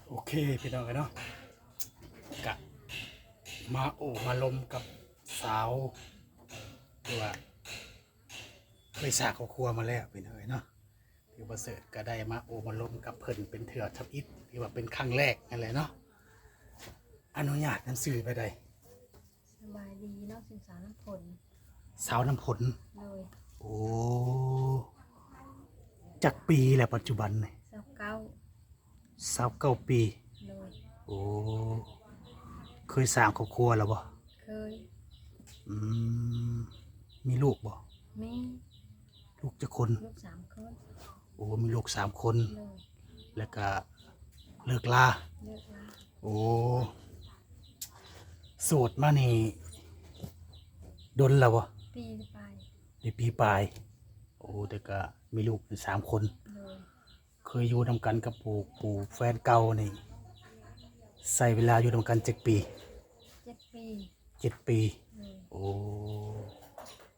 ໂອເຄພີ່ນ້ອງເອີຍເນາະ ກະມາໂອ້ມາລົມກັບສາວ ທີ່ວ່າເຄີຍສ້າງຄອບຄົວມາແລ້ວພີ່ນ້ອງເອີຍເນາະ ຖືວ່າເສີດກະໄດ້ມາໂອ້ມາລົມກັບເພິ່ນເປັນເທື່ອທຳອິດ ຖືວ່າເປັນຄັ້ງແລກຫັ້ນແຫຼະເນາະ ອະນຸຍາດນຳຊື່ແບບໃດ? ສະບາຍດີເນາະ ຊື່ສາວນ້ຳຝົນ. ສາວນ້ຳຝົນ. ໂດຍ. ໂອ້ ຈັກປີແລ້ວປັດຈຸບັນນີ້? ຊາວເກົ້າ. ຊາວເກົ້າປີ. ໂດຍ. ໂອ້ ເຄີຍສ້າງຄອບຄົວແລ້ວບໍ່? ເຄີຍ. ອືມ ມີລູກບໍ່? ມີ. ລູກຈັກຄົນ? ລູກສາມຄົນ. ໂອ້ ມີລູກສາມຄົນ. ໂດຍ. ແລ້ວກະເລີກລາ. ເລີກລາ. ໂອ້ ໂສດມານີ້ດົນແລ້ວບໍ່? ປີປາຍ. ໄດ້ປີປາຍ. ໂອ້ ແຕ່ກະມີລູກຢູ່ສາມຄົນ. ໂດຍ. ເຄີຍຢູ່ນຳກັນກັບຜູ້ ຜູ້ແຟນເກົ່ານີ້ ໃຊ້ເວລາຢູ່ນຳກັນຈັກປີ? ເຈັດປີ. ເຈັດປີ. ໂດຍ. ໂອ້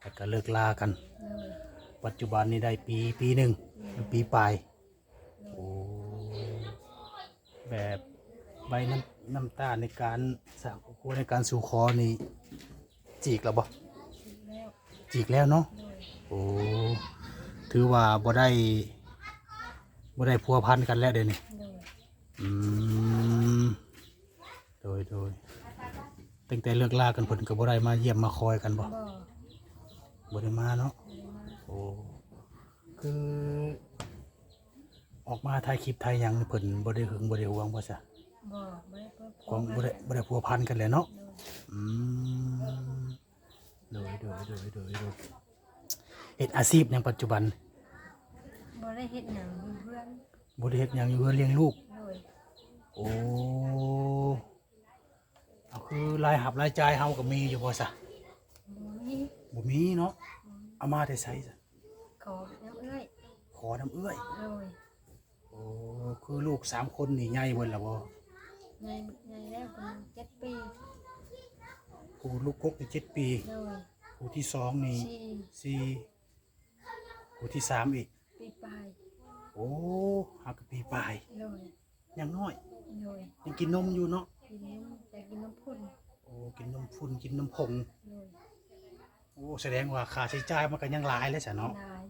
ແລ້ວກະເລີກລາກັນ. ໂດຍ. ປັດຈຸບັນນີ້ໄດ້ປີ ປີໜຶ່ງ. ໂດຍ. ປີປາຍ. ໂດຍ. ໂອ້ ແບບໃບນ້ຳ ນ້ຳຕາໃນການສ້າງຄອບຄົວ ໃນການສູ່ຂໍນີ້ຈີກແລ້ວບໍ່? ຈີກແລ້ວ. ຈີກແລ້ວເນາະ. ໂດຍ. ໂອ້ ຖືວ່າບໍ່ໄດ້ ບໍ່ໄດ້ພົວພັນກັນແລ້ວເດນີ້. ໂດຍ. ອືມ ໂດຍ ໂດຍ. ຕັ້ງແຕ່ເລີກລາກັນເພິ່ນກໍບໍ່ໄດ້ມາຢ້ຽມມາຄອຍກັນບໍ່? ບໍ່. ບໍ່ໄດ້ມາເນາະ. ບໍ່ໄດ້ມາ. ໂອ້ ຄື ອອກມາຖ່າຍຄລິບຖ່າຍຫຍັງ ເພິ່ນບໍ່ໄດ້ຫຶງບໍ່ໄດ້ຫວງບໍ່ຊະ? ບໍ່ ບໍ່ໄດ້ພົວ ຄວາມ ບໍ່ໄດ້ ບໍ່ໄດ້ພົວພັນກັນແຫຼະເນາະ. ໂດຍ. ອືມ ໂດຍ ໂດຍ ໂດຍ ໂດຍ ໂດຍ. ເຮັດອາຊີບຫຍັງປັດຈຸບັນ? ບໍ່ໄດ້ເຮັດຫຍັງ ຢູ່ເຮືອນ. ບໍ່ໄດ້ເຮັດຫຍັງ ຢູ່ເຮືອນລ້ຽງລູກ. ໂດຍ. ໂອ້ ເອົາ ຄືລາຍຮັບລາຍຈ່າຍເຮົາກໍມີຢູ່ບໍ່ຊະ? ບໍ່ມີ. ບໍ່ມີເນາະ. ບໍ່ມີ. ເອົາມາແຕ່ໃສຊະ? ຂໍນຳເອື້ອຍ. ຂໍນຳເອື້ອຍ. ໂດຍ. ໂອ້ ຄືລູກສາມຄົນນີ້ໃຫຍ່ເບິດແລ້ວບໍ່? ໃຫຍ່ ໃຫຍ່ແລ້ວ ຄົນໜຶ່ງເຈັດປີ. ຜູ້ລູກກົກນີ້ເຈັດປີ. ໂດຍ. ຜູ້ທີສອງນີ້ ສີ່ ສີ່. ຜູ້ທີສາມອີກ ປີປາຍ. ໂອ້ ຫາກະປີປາຍ. ໂດຍ. ຍັງນ້ອຍ. ໂດຍ. ຍັງກິນນົມຢູ່ເນາະ. ກິນນົມ ແຕ່ກິນນົມຝຸ່ນ. ໂອ້ ກິນນົມຝຸ່ນ ກິນນົມຜົງ. ໂດຍ. ໂອ້ ສະແດງວ່າຄ່າໃຊ້ຈ່າຍມັນກໍຍັງຫຼາຍເລີຍຊະເນາະ. ຫຼາຍ.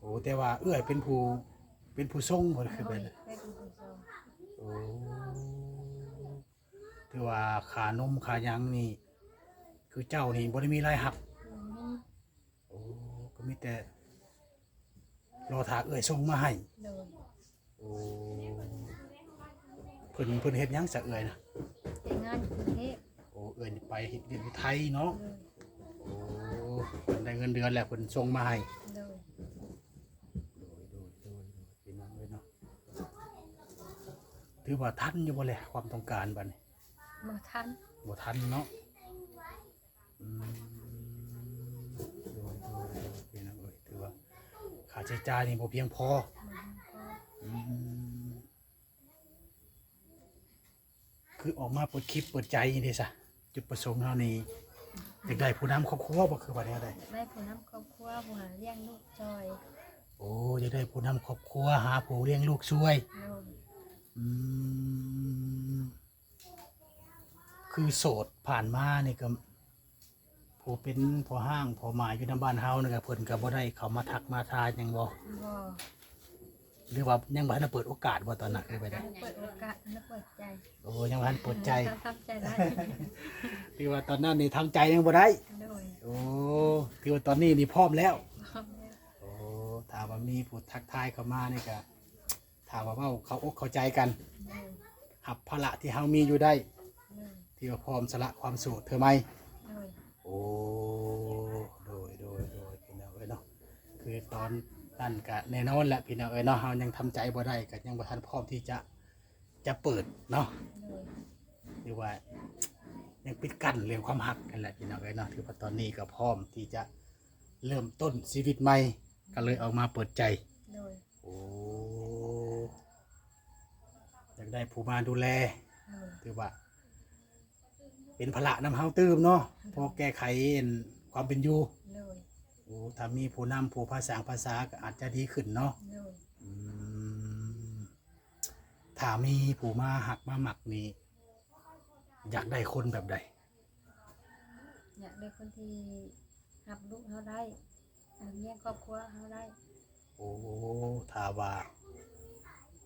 ໂອ້ ແຕ່ວ່າເອື້ອຍເປັນຜູ້ ເປັນຜູ້ສົ່ງບໍ່ ຄືແບບນັ້ນ? ໂດຍ ເອື້ອຍເປັນຜູ້ສົ່ງ. ໂອ້ ຖືວ່າຄ່ານົມຄ່າຫຍັງນີ້ ຄືເຈົ້ານີ້ບໍ່ໄດ້ມີລາຍຮັບ? ບໍ່ມີ. ໂອ້ ກໍມີແຕ່ລໍຖ້າເອື້ອຍສົ່ງມາໃຫ້. ໂດຍ. ໂອ້ ເພິ່ນ ເພິ່ນເຮັດຫຍັງຊະເອື້ອຍນະ? ເຮັດງານຢູ່ກຸງເທບ. ໂອ້ ເອື້ອຍນີ້ໄປເຮັດວຽກຢູ່ໄທເນາະ. ໂດຍ. ໂອ້ ເພິ່ນໄດ້ເງິນເດືອນແລ້ວເພິ່ນສົ່ງມາໃຫ້. ໂດຍ. ໂດຍ ໂດຍ ໂດຍ ໂດຍ ພີ່ນ້ອງເອີຍເນາະ ຖືວ່າທັນຢູ່ບໍ່ແລະ ຄວາມຕ້ອງການບັດນີ້? ບໍ່ທັນ. ບໍ່ທັນເນາະ. ອືມ ໂດຍ ໂດຍ ໂດຍ ພີ່ນ້ອງເອີຍ ຖືວ່າຄ່າໃຊ້ຈ່າຍນີ້ບໍ່ພຽງພໍ. ບໍ່ພຽງພໍ. ອືມ ຄືອອກມາເປີດຄລິບເປີດໃຈນີ້ເດ້ຊະ ຈຸດປະສົງເຮົານີ້ ຢາກໄດ້ຜູ້ນຳຄອບຄົວບໍ່ ຄືວ່າແນວໃດ? ຢາກໄດ້ຜູ້ນຳຄອບຄົວ ຜູ້ຫາລ້ຽງລູກຊ່ອຍ. ໂອ້ ຢາກໄດ້ຜູ້ນຳຄອບຄົວ ຫາຜູ້ລ້ຽງລູກຊ່ວຍ. ໂດຍ. ອືມ ຄືໂສດຜ່ານມານີ້ກໍ ຜູ້ເປັນພໍ່ຮ້າງພໍ່ໝ້າຍຢູ່ນຳບ້ານເຮົານີ້ ເພິ່ນກໍບໍ່ໄດ້ເຂົ້າມາທັກມາທາຫຍັງບໍ່? ບໍ່. ຫຼືວ່າຍັງບໍ່ທັນໄດ້ເປີດໂອກາດບໍ່ ຕອນນັ້ນ? ເອີ ບໍ່ໄດ້ເປີດໂອກາດ ຍັງເປີດໃຈ. ໂອ້ ຍັງບໍ່ທັນເປີດໃຈ. ເອີ ທຳ ທຳໃຈໄດ້. ຖືວ່າຕອນນັ້ນນີ້ທຳໃຈຍັງບໍ່ໄດ້. ໂດຍ. ໂອ້ ຖືວ່າຕອນນີ້ນີ້ພ້ອມແລ້ວ. ພ້ອມແລ້ວ. ໂອ້ ຖ້າວ່າມີຜູ້ທັກທາຍເຂົ້າມານີ້ກໍ ຖ້າວ່າເວົ້າເຂົ້າອົກເຂົ້າໃຈກັນ ໂດຍ ຮັບພາລະທີ່ເຮົາມີຢູ່ໄດ້ ໂດຍ ຖືວ່າພ້ອມສະຫຼະຄວາມໂສດເທື່ອໃໝ່. ໂດຍ. ໂອ້ ໂດຍ ໂດຍ ໂດຍ ພີ່ນ້ອງເອີຍເນາະ ຄືຕອນນັ້ນກະແນ່ນອນແຫຼະ ພີ່ນ້ອງເອີຍເນາະ ເຮົາຍັງທຳໃຈບໍ່ໄດ້ ກະຍັງບໍ່ທັນພ້ອມທີ່ຈະ ຈະເປີດເນາະ. ໂດຍ. ຫຼືວ່າຍັງປິດກັ້ນເລື່ອງຄວາມຮັກຫັ້ນແຫຼະ ພີ່ນ້ອງເອີຍເນາະ ຖືວ່າຕອນນີ້ກໍພ້ອມທີ່ຈະເລີ່ມຕົ້ນຊີວິດໃໝ່ ກໍເລີຍອອກມາເປີດໃຈ. ໂດຍ. ໂອ້ ຢາກໄດ້ຜູ້ມາດູແລ. ໂດຍ. ຖືວ່າເປັນພາລະນຳເຮົາຕື່ມເນາະ. ໂດຍ. ພໍແກ້ໄຂອັນຄວາມເປັນຢູ່. ໂດຍ. ໂອ້ ຖ້າມີຜູ້ນຳຜູ້ພາສາງພາສາກໍອາດຈະດີຂຶ້ນເນາະ. ໂດຍ. ອືມ. ຖ້າມີຜູ້ມາຮັກມາມັກນີ້ ຢາກໄດ້ຄົນແບບໃດ? ຢາກໄດ້ຄົນທີ່ຮັບລູກເຮົາໄດ້ ເບິ່ງແຍງຄອບຄົວເຮົາໄດ້. ໂອ້ ຖ້າວ່າ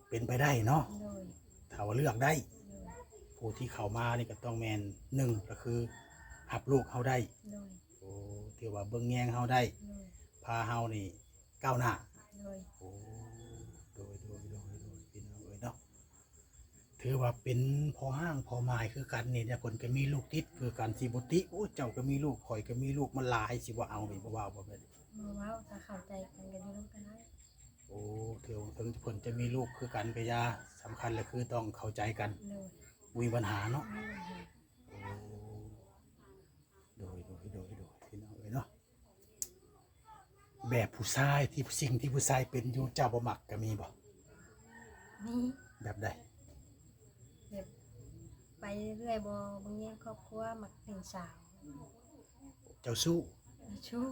ເປັນໄປໄດ້ເນາະ. ໂດຍ. ຖ້າວ່າເລືອກໄດ້ ໂດຍ. ຜູ້ທີ່ເຂົ້າມານີ້ກໍຕ້ອງແມ່ນ ໜຶ່ງ ກໍຄືຮັບລູກເຮົາໄດ້. ໂດຍ. ໂອ້ ຖືວ່າເບິ່ງແຍງເຮົາໄດ້. ໂດຍ. ພາເຮົານີ້ກ້າວໜ້າ. ໂດຍ. ໂອ້ ໂດຍ ໂດຍ ໂດຍ ໂດຍ ພີ່ນ້ອງເອີຍເນາະ. ຖືວ່າເປັນພໍ່ຮ້າງພໍ່ໝ້າຍຄືກັນນີ້ນະ ເພິ່ນກໍມີລູກຕິດຄືກັນ ຊິບໍ່ຕິ ໂອ້ ເຈົ້າກໍມີລູກ ຂ້ອຍກໍມີລູກ ມັນຫຼາຍ ຊິບໍ່ເອົາ ນີ້ບໍ່ເວົ້າບໍ່ແມ່ນ? ບໍ່ເວົ້າ ຖ້າເຂົ້າໃຈກັນກໍຢູ່ນຳກັນໄດ້. ໂອ້ ເຖິງ ເຖິງເພິ່ນຈະມີລູກຄືກັນກໍຢ່າ ສຳຄັນລະຄືຕ້ອງເຂົ້າໃຈກັນ. ໂດຍ. ບໍ່ມີບັນຫາເນາະ. ບໍ່ມີບັນຫາ. ໂອ້ ໂດຍ ໂດຍ ໂດຍ ໂດຍ ພີ່ນ້ອງເອີຍເນາະ. ແບບຜູ້ຊາຍທີ່ ສິ່ງທີ່ຜູ້ຊາຍເປັນຢູ່ ເຈົ້າບໍ່ມັກກໍມີບໍ່? ມີ. ແບບໃດ? ແບບໄປເລື້ອຍ ບໍ່ເບິ່ງແຍງຄອບຄົວ ມັກເປັນສາວ. ເຈົ້າຊູ້? ເຈົ້າຊູ້.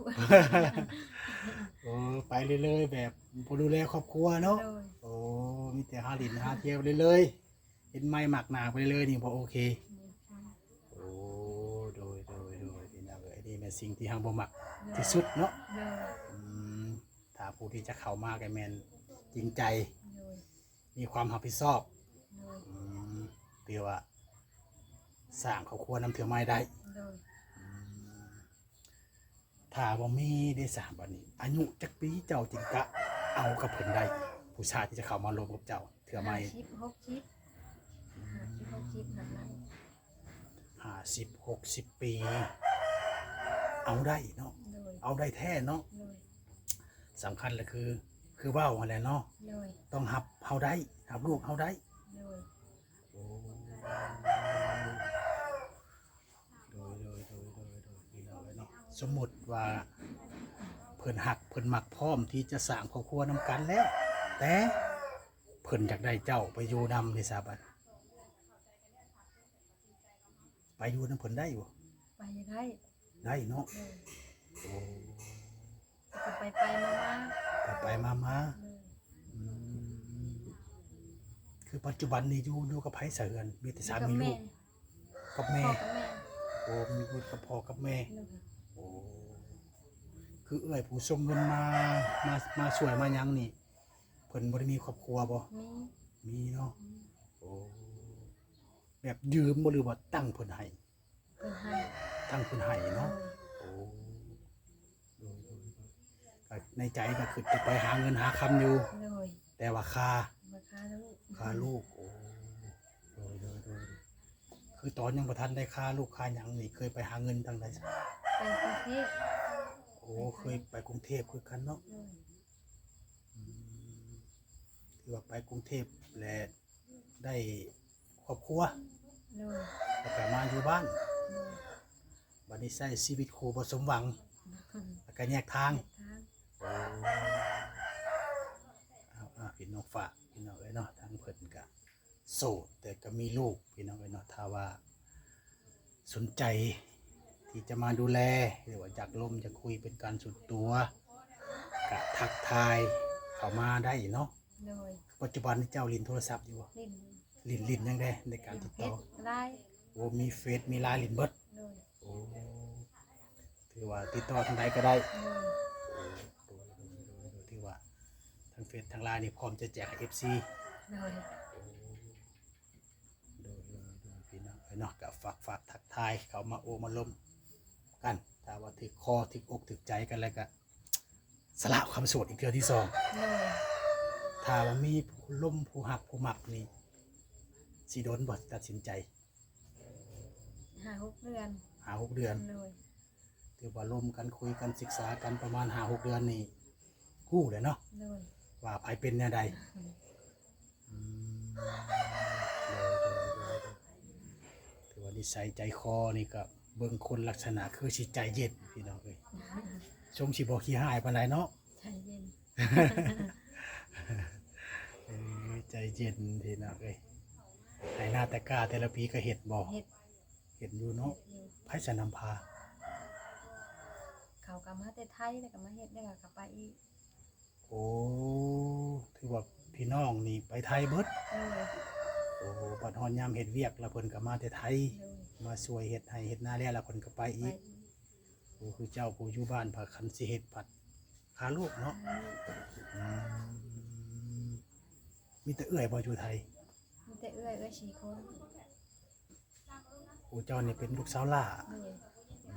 ໂອ້ ໄປເລື້ອຍໆ ແບບບໍ່ດູແລຄອບຄົວເນາະ. ໂດຍ. ໂອ້ ມີແຕ່ຫາຫຼິ້ນຫາທ່ຽວເລື້ອຍໆ. ເຫັນໃໝ່ມັກໜ້າໄປເລີຍນີ້ບໍ່ໂອເຄ. ໂອ້ ໂດຍ ໂດຍ ໂດຍ ພີ່ນ້ອງເອີຍ ອັນນີ້ແມ່ນສິ່ງທີ່ເຮົາບໍ່ມັກທີ່ສຸດເນາະ. ໂດຍ. ອືມ ຖ້າຜູ້ທີ່ຈະເຂົ້າມາກໍແມ່ນຈິງໃຈ ໂດຍ ມີຄວາມຮັບຜິດຊອບ. ໂດຍ. ອືມ ຖືວ່າສ້າງຄອບຄົວນຳເທື່ອໃໝ່ໄດ້. ໂດຍ. ອືມ ຖ້າບໍ່ມີເດຊະ ບັດນີ້ ອາຍຸຈັກປີເຈົ້າຈຶ່ງກະເອົາກັບເພິ່ນໄດ້ ຜູ້ຊາຍທີ່ຈະເຂົ້າມາລົມກັບເຈົ້າເທື່ອໃໝ່? ຫ້າສິບ ຫົກສິບ ຫ້າສິບ ຫົກສິບ ແບບນັ້ນ. ຫ້າສິບ ຫົກສິບປີ ເອົາໄດ້ເນາະ. ໂດຍ. ເອົາໄດ້ແທ້ເນາະ. ໂດຍ. ສຳຄັນລະຄື ຄືເວົ້າຫັ້ນແຫຼະເນາະ. ໂດຍ. ຕ້ອງຮັບເຮົາໄດ້ ຮັບລູກເຮົາໄດ້. ໂດຍ. ໂອ້ ໂດຍ ໂດຍ ພີ່ນ້ອງເອີຍເນາະ ສົມມຸດວ່າເພິ່ນຮັກເພິ່ນມັກ ພ້ອມທີ່ຈະສ້າງຄອບຄົວນຳກັນແລ້ວ ແຕ່ເພິ່ນຢາກໄດ້ເຈົ້າໄປຢູ່ນຳເດຊະ ບັດໄປຢູ່ນຳເພິ່ນໄດ້ບໍ່? ໄປໄດ້. ໄດ້ເນາະ. ໂດຍ. ໂອ້ ກໍໄປໆມາໆ ໄປໆມາໆ. ໂດຍ. ອືມ ຄືປັດຈຸບັນນີ້ຢູ່ ຢູ່ກັບໃຜຊະເຮືອນ? ມີແຕ່ສາມີລູກ ກັບແມ່ ກັບແມ່. ໂອ້ ມີຢູ່ກັບພໍ່ກັບແມ່. ໂດຍ. ໂອ້ ຄືເອື້ອຍຜູ້ສົ່ງເງິນມາ ມາ ມາຊ່ວຍມາຫຍັງນີ້ ເພິ່ນບໍ່ໄດ້ມີຄອບຄົວບໍ່? ມີ ມີເນາະ. ໂອ້ ແບບຢືມບໍ່ ຫຼືວ່າຕັ້ງເພິ່ນໃຫ້? ເພິ່ນໃຫ້ ຕັ້ງເພິ່ນໃຫ້ເນາະ. ໂດຍ. ໂອ້ ໂດຍ ໂດຍ ໂດຍ ກໍໃນໃຈກໍຄິດຈະໄປຫາເງິນຫາຄຳຢູ່. ໂດຍ. ແຕ່ວ່າຄາ ວ່າຄາລູກ ຄາລູກ. ໂອ້ ໂດຍ ໂດຍ ໂດຍ ໂດຍ ຄືຕອນຍັງບໍ່ທັນໄດ້ຄາລູກຄາຫຍັງນີ້ ເຄີຍໄປຫາເງິນທາງໃດ? ໄປກຸງເທບ. ໂອ້ ເຄີຍໄປກຸງເທບຄືກັນເນາະ. ໂດຍ. ອືມ ຖືວ່າໄປກຸງເທບແລ້ວໄດ້ຄອບຄົວ. ໂດຍ. ແລ້ວກໍມາຢູ່ບ້ານ. ໂດຍ. ບັດນີ້ໃຊ້ຊີວິດຄູ່ບໍ່ສົມຫວັງ ແລ້ວກໍແຍກທາງ. ແຍກທາງ. ໂອ້ ເອົາ ເອົາ ພີ່ນ້ອງຝາກ ພີ່ນ້ອງເອີຍເນາະ ທາງເພິ່ນກະໂສດ ແຕ່ກໍມີລູກ ພີ່ນ້ອງເອີຍເນາະ ຖ້າວ່າສົນໃຈທີ່ຈະມາດູແລ ຫຼືວ່າຢາກລົມຢາກຄຸຍເປັນການສ່ວນຕົວ ກະທັກທາຍເຂົ້າມາໄດ້ເນາະ. ໂດຍ. ປັດຈຸບັນນີ້ເຈົ້າຫຼິ້ນໂທລະສັບຢູ່ບໍ່? ຫຼິ້ນ. ຫຼິ້ນ ຫຼິ້ນຫຍັງແດ່ໃນການຕິດຕໍ່? ຫຼິ້ນເຟສ ລາຍ. ໂອ້ ມີເຟສ ມີລາຍ ຫຼິ້ນເບິດ. ໂດຍ. ໂອ້ ຖືວ່າຕິດຕໍ່ທາງໃດກໍໄດ້. ໂດຍ. ໂອ້ ໂດຍ ໂດຍ ໂດຍ ຖືວ່າທັງເຟສທັງລາຍນີ້ພ້ອມຈະແຈກໃຫ້ເອັຟຊີ. ໂດຍ. ໂອ້ ໂດຍ ໂດຍ ໂດຍ ພີ່ນ້ອງເອີຍເນາະ ກໍຝາກ ຝາກທັກທາຍເຂົ້າມາໂອ້ມາລົມກັນ ຖ້າວ່າຖືກຄໍຖືກອົກຖືກໃຈກັນແລ້ວກໍສະຫຼະຄຳໂສດອີກເທື່ອທີສອງ. ໂດຍ. ຖ້າວ່າມີຜູ້ລົມຜູ້ຮັກຜູ້ມັກນີ້ ຊິດົນບໍ່ຕັດສິນໃຈ? ຫ້າຫົກເດືອນ. ຫ້າຫົກເດືອນ. ໂດຍ. ຖືວ່າລົມກັນ ຄຸຍກັນ ສຶກສາກັນປະມານຫ້າຫົກເດືອນນີ້ ຮູ້ແລ້ວເນາະ. ໂດຍ. ວ່າໃຜເປັນແນວໃດ. ອືມ ໂດຍ ໂດຍ ໂດຍ ໂດຍ ຖືວ່ານິໄສໃຈຄໍນີ້ກໍເບິ່ງຄົນລັກສະນະຄືຊິໃຈເຢັນ ພີ່ນ້ອງເອີຍ ຊົງຊິບໍ່ຂີ້ຮ້າຍປານໃດເນາະ. ໃຈເຢັນ. ເອີ ໃຈເຢັນພີ່ນ້ອງເອີຍ ໄຮ່ນາຕາກ້າແຕ່ລະປີກໍເຮັດບໍ່? ເຮັດ. ເຮັດຢູ່ເນາະ. ເຮັດຢູ່. ໃຜສະນຳພາ? ເຂົາກໍມາແຕ່ໄທ ແລ້ວກໍມາເຮັດ ແລ້ວກໍກັບໄປອີກ. ໂອ້ ຖືວ່າພີ່ນ້ອງນີ້ໄປໄທເບິດ. ໂດຍ. ໂ ໂອ້ ບັດຮອດຍາມເຮັດວຽກລະເພິ່ນກໍມາແຕ່ໄທ ໂດຍ ມາຊ່ວຍເຮັດໄຮ່ເຮັດນາແລ້ວລະເພິ່ນກໍໄປອີກ ໄປອີກ. ໂອ້ ຄືເຈົ້າຜູ້ຢູ່ບ້ານພັດຄັນຊິເຮັດພັດຄາລູກເນາະ. ອືມ ມີແຕ່ເອື້ອຍບໍ່ຢູ່ໄທ? ມີແຕ່ເອື້ອຍ ເອື້ອຍສີ່ຄົນ. ໂອ້ ເຈົ້ານີ້ເປັນລູກສາວຫຼ້າ. ໂດຍ. ອື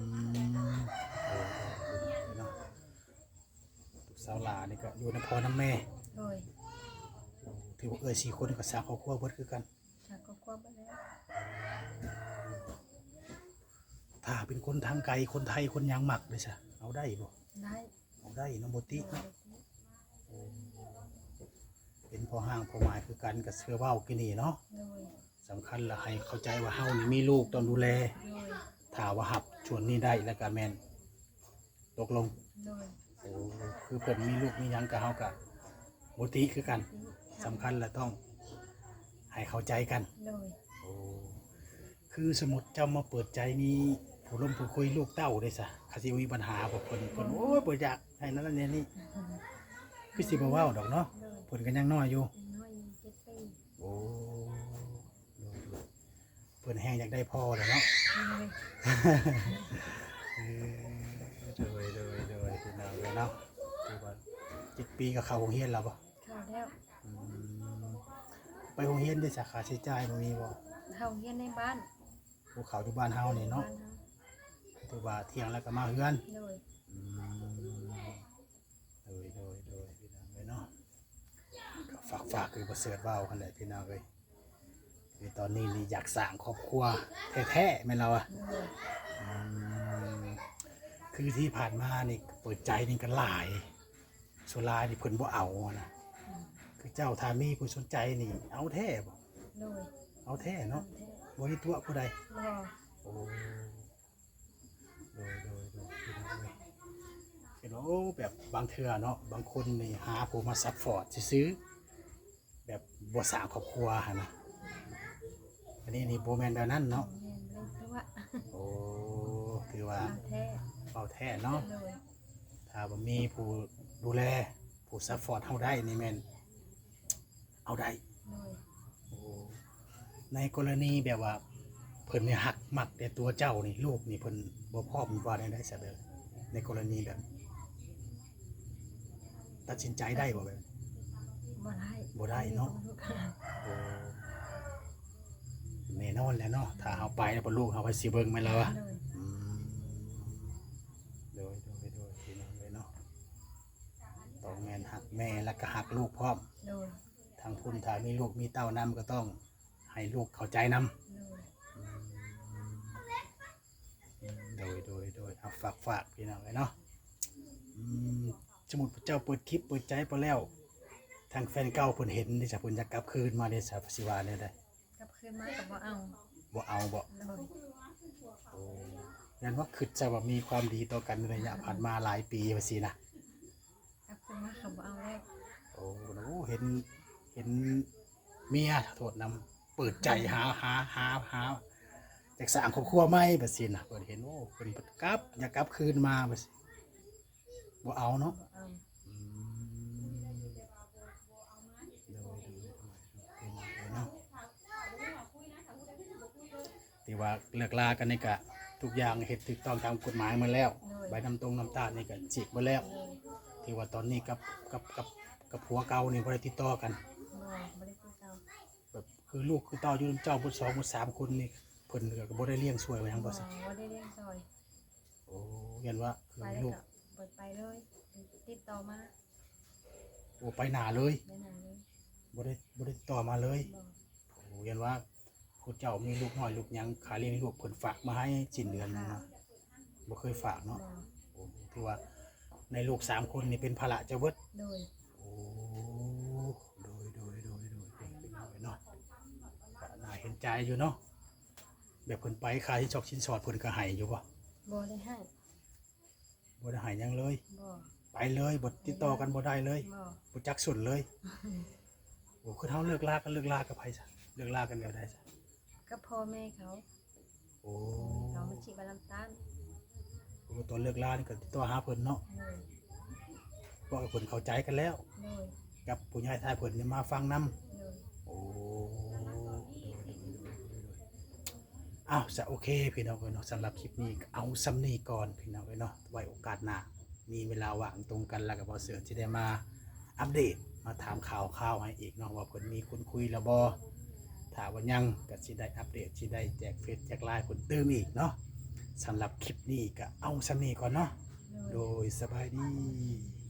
ມ ໂດຍໆ ເນາະ ລູກສາວຫຼ້ານີ້ກໍຢູ່ນຳພໍ່ນຳແມ່. ໂດຍ. ຖືວ່າເອື້ອຍສີ່ຄົນກໍສ້າງຄອບຄົວເບິດຄືກັນ. ສ້າງຄອບຄົວເບິດແລ້ວ. ຖ້າເປັນຄົນທາງໄກ ຄົນໄທ ຄົນຫຍັງມັກເດ້ຊະ ເອົາໄດ້ບໍ່? ໄດ້. ເອົາໄດ້ເນາະ ບໍ່ຕິເນາະ. ໂດຍ. ໂອ້ ເປັນພໍ່ຮ້າງພໍ່ໝ້າຍຄືກັນ ກໍຄືເວົ້າກີ້ນີ້ເນາະ. ໂດຍ. ສຳຄັນລະໃຫ້ເຂົ້າໃຈວ່າເຮົານີ້ມີລູກຕ້ອງດູແລ. ໂດຍ. ຖ້າວ່າຮັບສ່ວນນີ້ໄດ້ລະກະແມ່ນຕົກລົງ. ໂດຍ. ໂອ້ ຄືເພິ່ນມີລູກມີຫຍັງກະເຮົາກະບໍ່ຕິຄືກັນ. ບໍ່ຕິ. ສຳຄັນລະຕ້ອງໃຫ້ເຂົ້າໃຈກັນ. ໂດຍ. ໂອ້ ຄືສົມມຸດເຈົ້າມາເປີດໃຈມີຜູ້ລົມຜູ້ຄຸຍລູກເຕົ້າເດ້ຊະ ເຂົາຊິມີບັນຫາບໍ່? ເພິ່ນ ເພິ່ນ ໂອ້ຍ ບໍ່ຢາກໃຫ້ນັ້ນແນວນີ້ ຄືຊິບໍ່ເວົ້າດອກເນາະ. ໂດຍ. ເພິ່ນກໍຍັງນ້ອຍຢູ່. ຍັງນ້ອຍຢູ່ ເຈັດປີ. ໂອ້ ໂດຍໆ ເພິ່ນແຮງຢາກໄດ້ພໍ່ແຫຼະເນາະ. ໂດຍ. ເອີ ໂດຍໆ ໂດຍ ໂດຍ ພີ່ນ້ອງເອີຍເນາະ ຖືວ່າເຈັດປີກໍເຂົ້າໂຮງຮຽນແລ້ວບໍ່? ເຂົ້າແລ້ວ. ອືມ ໄປໂຮງຮຽນເດ້ຊະ ຄ່າໃຊ້ຈ່າຍບໍ່ມີບໍ່? ເຂົ້າໂຮງຮຽນໃນບ້ານ. ໂອ້ ເຂົ້າຢູ່ບ້ານເຮົານີ້ເນາະ. ບ້ານເຮົາ. ຖືວ່າທ່ຽງແລ້ວກໍມາເຮືອນ. ໂດຍ. ອືມ ໂດຍໆ ໂດຍ ພີ່ນ້ອງເອີຍເນາະ ກໍຝາກໆ ຄືປະເສີດເວົ້າຫັ້ນແຫຼະ ພີ່ນ້ອງເອີຍ. ຄືຕອນນີ້ນີ້ຢາກສ້າງຄອບຄົວແທ້ໆ ແມ່ນລະວະ? ໂດຍ. ອືມ ຄືທີ່ຜ່ານມານີ້ເປີດໃຈນີ້ກໍຫຼາຍ ສ່ວນຫຼາຍນີ້ເພິ່ນບໍ່ເອົານະ. ອືມ ຄືເຈົ້າຖ້າມີຜູ້ສົນໃຈນີ້ເອົາແທ້ບໍ່? ໂດຍ. ເອົາແທ້ເນາະ. ເອົາແທ້. ບໍ່ມີຕົວະຜູ້ໃດ? ບໍ່. ໂອ້ ໂດຍໆ ໂດຍ ພີ່ນ້ອງເອີຍ ເຫັນວ່າ ໂອ້ ແບບບາງເທື່ອເນາະ ບາງຄົນນີ້ຫາຜູ້ມາຊັບພອດຊື່ໆ ແບບບໍ່ສ້າງຄອບຄົວຫັ້ນນະ. ອັນນີ້ນີ້ບໍ່ແມ່ນແບບນັ້ນເນາະ. ແມ່ນ ບໍ່ໄດ້ຕົວະ. ໂອ້ ຖືວ່າເວົ້າແທ້ ເວົ້າແທ້ເນາະ. ໂດຍ. ຖ້າວ່າມີຜູ້ດູແລ ຜູ້ຊັບພອດເຮົາໄດ້ນີ້ແມ່ນເອົາໄດ້. ໂດຍ. ໂອ້ ໃນກໍລະນີແບບວ່າເພິ່ນນີ້ຮັກມັກແຕ່ຕົວເຈົ້ານີ້ ລູກນີ້ເພິ່ນບໍ່ພ້ອມ ວ່າແນວໃດຊະ? ແບບໃນກໍລະນີແບບ ຕັດສິນໃຈໄດ້ບໍ່ແບບ? ບໍ່ໄດ້. ບໍ່ໄດ້ເນາະ. ໂອ້ ແນ່ນອນແຫຼະເນາະ ຖ້າເຮົາໄປແລ້ວ ເພາະລູກເຮົາໃຜຊິເບິ່ງ ແມ່ນລະວະ? ໂດຍ. ອືມ ໂດຍໆ ໂດຍ ພີ່ນ້ອງເອີຍເນາະ ຕ້ອງແມ່ນຮັກແມ່ ແລ້ວກໍຮັກລູກພ້ອມ. ໂດຍ. ທາງພຸ້ນຖ້າມີລູກມີເຕົ້ານຳ ກໍຕ້ອງໃຫ້ລູກເຂົ້າໃຈນຳ. ໂດຍ. ອືມ ໂດຍໆໆ ເອົາ ຝາກໆ ພີ່ນ້ອງເອີຍເນາະ. ອືມ ສົມມຸດເຈົ້າເປີດຄລິບເປີດໃຈໄປແລ້ວ ທາງແຟນເກົ່າເພິ່ນເຫັນເດຊະ ເພິ່ນຢາກກັບຄືນມາເດຊະ ຊິວ່າແນວໃດ? ກັບຄືນມາກໍບໍ່ເອົາ. ບໍ່ເອົາບໍ? ໂດຍ. ໂອ້ ແມ່ນວ່າຄິດຊະວ່າມີຄວາມດີຕໍ່ກັນໃນໄລຍະຜ່ານມາຫຼາຍປີວ່າຊີ້ນະ. ກັບຄືນມາກໍບໍ່ເອົາແລ້ວ. ໂອ້ ເຫັນ ເຫັນເມຍ ໂທດນຳ ເປີດໃຈຫາ ຫາ ຫາ ຫາ ຢາກສ້າງຄອບຄົວໃໝ່ວ່າຊີ້ນະ ເພິ່ນເຫັນ ໂອ້ ເພິ່ນກັບ ຢາກກັບຄືນມາວ່າຊີ້ ບໍ່ເອົາເນາະ. ບໍ່ເອົາ. ອືມ ໂດຍໆ ເນາະ ຖືວ່າເລີກລາກັນນີ້ກະທຸກຢ່າງເຮັດຖືກຕ້ອງຕາມກົດໝາຍໝົດແລ້ວ. ໂດຍ. ໃບນ້ຳຕົງນ້ຳຕານນີ້ກະສີກໝົດແລ້ວ. ໂດຍ. ຖືວ່າຕອນນີ້ກັບ ກັບ ກັບ ກັບຜົວເກົ່ານີ້ບໍ່ໄດ້ຕິດຕໍ່ກັນ. ບໍ່ ບໍ່ໄດ້ຕິດຕໍ່. ແບບຄືລູກຄືເຕົ້າຢູ່ນຳເຈົ້າເບິດສອງເບິດສາມຄົນນີ້ ເພິ່ນກໍບໍ່ໄດ້ລ້ຽງຊ່ວຍວ່າຫຍັງບໍ່ຊະ? ບໍ່ ບໍ່ໄດ້ລ້ຽງຊ່ອຍ. ໂອ້ ຢ້ານວ່າຄືລູກ ໄປແລ້ວກໍບໍ່ໄປເລີຍ ຕິດຕໍ່ມາ. ໂອ້ ໄປໜ້າເລີຍ? ໄປໜ້າເລີຍ. ບໍ່ໄດ້ ບໍ່ໄດ້ຕິດຕໍ່ມາເລີຍ? ບໍ່. ໂອ້ ຢ້ານວ່າຜູ້ເຈົ້າມີລູກນ້ອຍລູກຫຍັງ ຄ່າລ້ຽງລູກເພິ່ນຝາກມາໃຫ້ສິ້ນເດືອນ. ບໍ່ ບໍ່ເຄີຍຝາກເນາະ. ບໍ່. ໂອ້ ຖືວ່າໃນລູກສາມຄົນນີ້ເປັນພາລະເຈົ້າເບິດ. ໂດຍ. ໂອ້ ໂດຍ ໂດຍ ໂດຍ ໂດຍ ເປັນໄປເນາະ ກໍໜ້າເຫັນໃຈຢູ່ເນາະ. ແບບເພິ່ນໄປ ຄ່າສິນຊອກສິນສອດເພິ່ນກໍໃຫ້ຢູ່ບໍ່? ບໍ່ໄດ້ໃຫ້. ບໍ່ໄດ້ໃຫ້ຫຍັງເລີຍ? ບໍ່. ໄປເລີຍ ບໍ່ຕິດຕໍ່ກັນບໍ່ໄດ້ເລີຍ? ບໍ່. ບໍ່ຈັກສົນເລີຍ? ໂອ້ ຄືເຮົາເລີກລາກັນ ເລີກລາກັບໃຜຊະ? ເລີກລາກັນແບບໃດຊະ? ກັບພໍ່ແມ່ເຂົາ. ໂອ້ ເຂົາມາຈີບມາລຳຕານ. ໂອ້ ຕອນເລີກລານີ້ກໍຕິດຕໍ່ຫາເພິ່ນເນາະ? ໂດຍ. ເພາະວ່າເພິ່ນເຂົ້າໃຈກັນແລ້ວ. ໂດຍ. ກັບຜູ້ໃຫຍ່ທ້າຍເພິ່ນນີ້ມາຟັງນຳ. ໂດຍ. ໂອ້ ເອົາ ສະ ໂອເຄພີ່ນ້ອງເອີຍເນາະ, ສຳລັບຄລິບນີ້ກໍເອົາສ່ຳນີ້ກ່ອນພີ່ນ້ອງເອີຍເນາະ, ໄວ້ໂອກາດໜ້າມີເວລາວ່າງຕົງກັນ ແລ້ວກໍບ່າວເສືອຊິໄດ້ມາອັບເດດ ມາຖາມຂ່າວຄາວໃຫ້ອີກເນາະ ວ່າເພິ່ນມີຄົນຄຸຍແລ້ວບໍ່, ຖ້າວ່າຍັງກໍຊິໄດ້ອັບເດດ ຊິໄດ້ແຈກເຟສແຈກໄລນ໌ເພິ່ນຕື່ມອີກເນາະ. ສຳລັບຄລິບນີ້ກໍເອົາສ່ຳນີ້ກ່ອນເນາະ. ໂດຍ ສະບາຍດີ.